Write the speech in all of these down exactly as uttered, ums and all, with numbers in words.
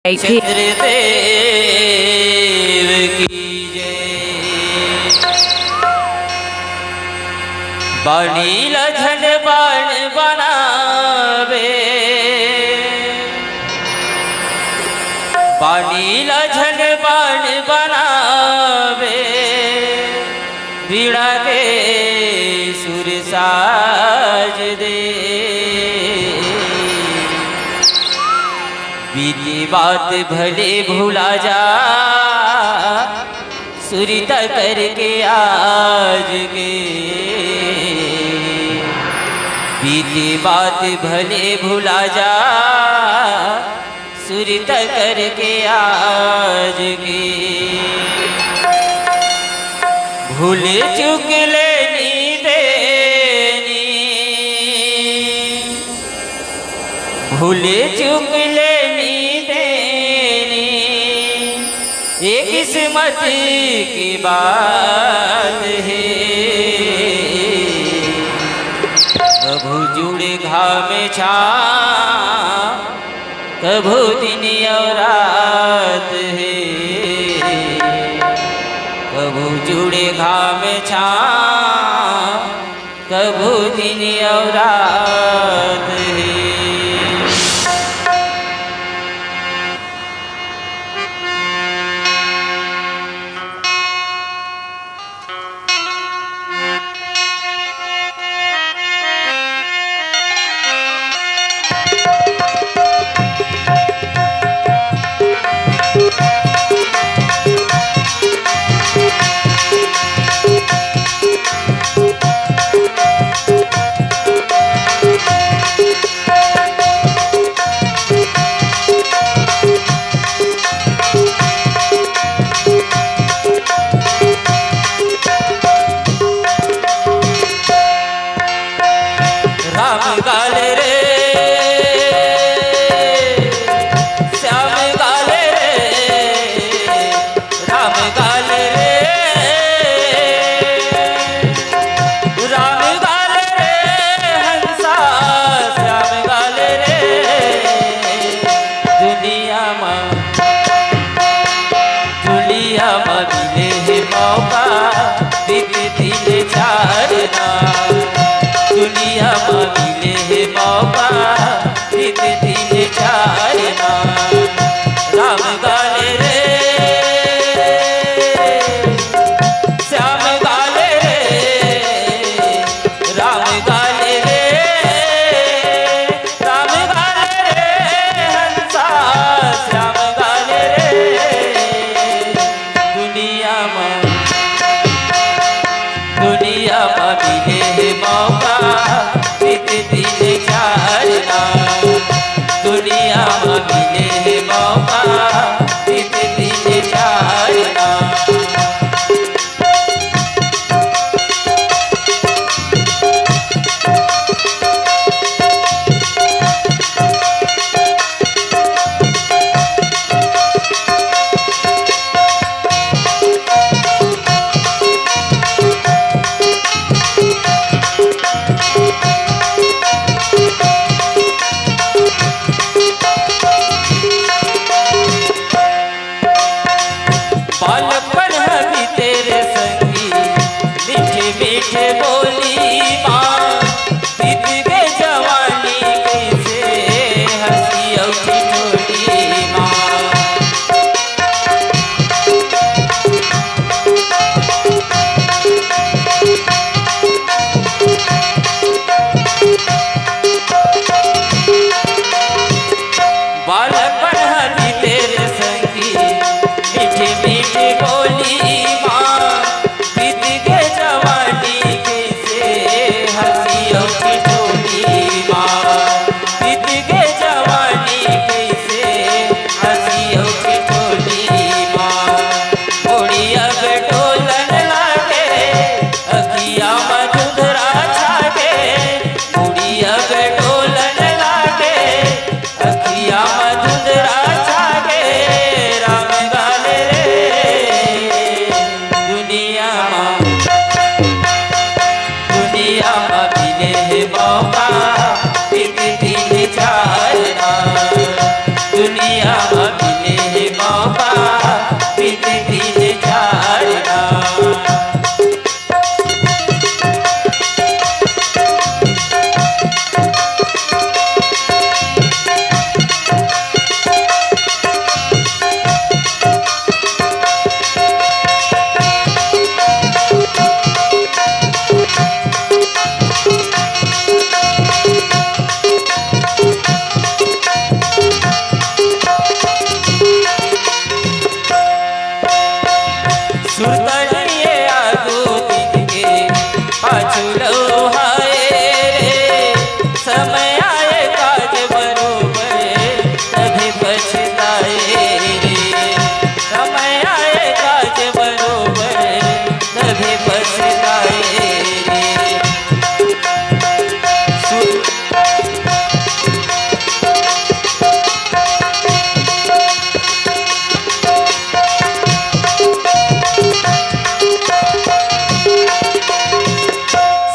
रहिथे। चंद्रदेव की जय। बानी ला झन बाण बनावे, बानी ला झन बाण बनावे, बीड़ा के सुर साज दे। बीती बात भले भुला जा, सुरता करके आज के। बीती बात भले भुला जा, सुरता करके आज के। भूल चूक लेनी देनी, भूल चूक लेनी देनी, ये किस्मत की बात हे। कभू जुड़े घाम छाँव, कभू दिन अउ रात हे। कभू जुड़े घाम छाँव, कभू दिन अउ रात हे। राम गाल रे, श्याम गाल रे, राम गाल रे, राम गाल रे, हंसा श्याम गाल रे। दुनिया मा, दुनिया मा मिले हे मौका, दिन दिन चारना। दुनिया मा मिले हे मौका, दिन दिन चारना। राम गाल रे, श्याम गाल रे, राम गाल रे, राम गाल रे, हंसा श्याम गाल रे। दुनिया मा, दुनिया मा मिले हे मौका, दिन दिन चारना। दुनिया मा मिले हे मौका, दिन दिन चारना। बालपन हबी तेरे संगी, मीठे मीठे बोली मा। बीत गे जवानी कइसे हंसी अउ ठिठोली मा। बालपन हबी तेरे संगी, मीठे मीठे बोली मा। बीत गे जवानी कइसे हंसी अउ ठिठोली मा। बीत गे जवानी कइसे हंसी अउ ठिठोली मा। मुड़िया के डोलन लागे, अखिया मा धुंधरा छागे। मुड़िया के डोलन लागे, अखिया मा धुंधरा छागे। राम गाल रे, दुनिया मा, दुनिया मा मिले हे मौका, दिन दिन चारना। दुनिया मा मिले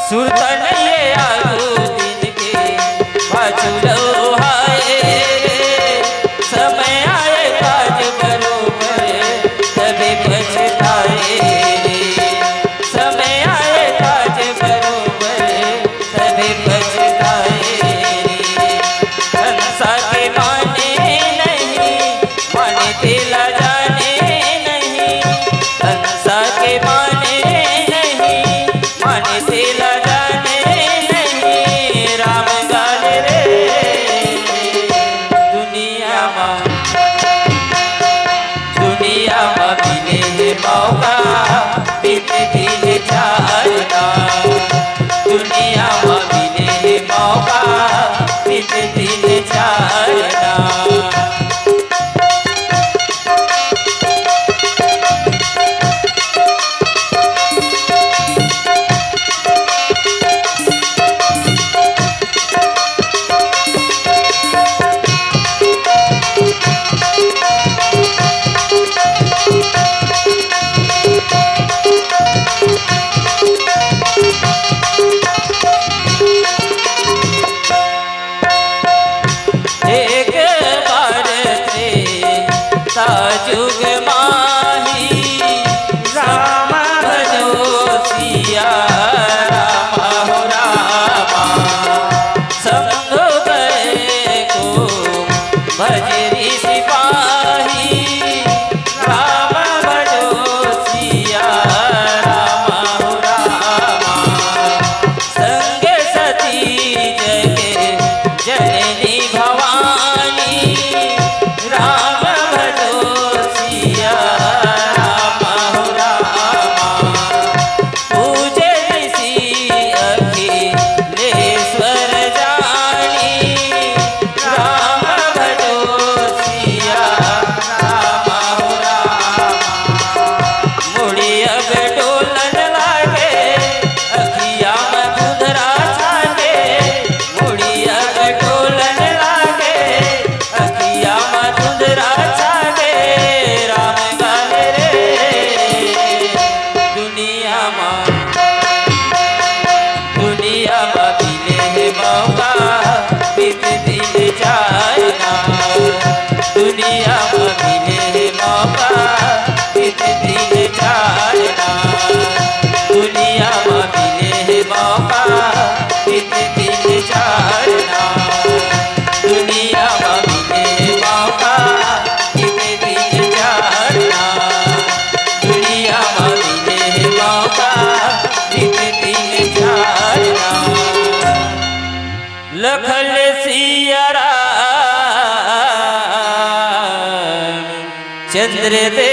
सुरता नइये आगू दिन के पाछू लउहाए रे, समय आए काज बरोबर तभे पछताए रे, समय आए काज बरोबर तभे पछताए रे। धन सा के माने नहीं, माने तेला जाने नहीं, धन सा के माने नहीं, माने तेला जाने नहीं, राम गाले रे। दुनिया मा, दुनिया मा मिले हे मौका, बीते दिन चार ना। दुनिया मा मिले हे मौका, बीते दिन चार ना। एक बार त्रेता जुग माही, राम भजो सिया राम हो रामा। संग गए को भजरी सिपाही, राम भजो सिया राम हो रामा। संग सती जग जननी भवानी, राम भजो सिया राम हो रामा। पूजे निशि अखिलेश्वर जानी, राम भजो सिया राम हो रामा। मुड़ी अब डोलन लागे, अखिया में धुंधरा छागे, मुड़ी अब डोलन लागे, अखिया में धुंधरा छागे, राम गाले रे। दुनिया मा, दुनिया मा मिले हे मौका, बीते दिन चार ना। दुनिया मा मिले हे मौका, बीते दिन चार ना। दुनिया मा मिले हे मौका, बीते दिन चार ना। दुनिया मा मिले हे मौका, बीते दिन चार ना। दुनिया मा मिले हे मौका, बीते दिन चार ना। लखन सिया राम चंद्र दे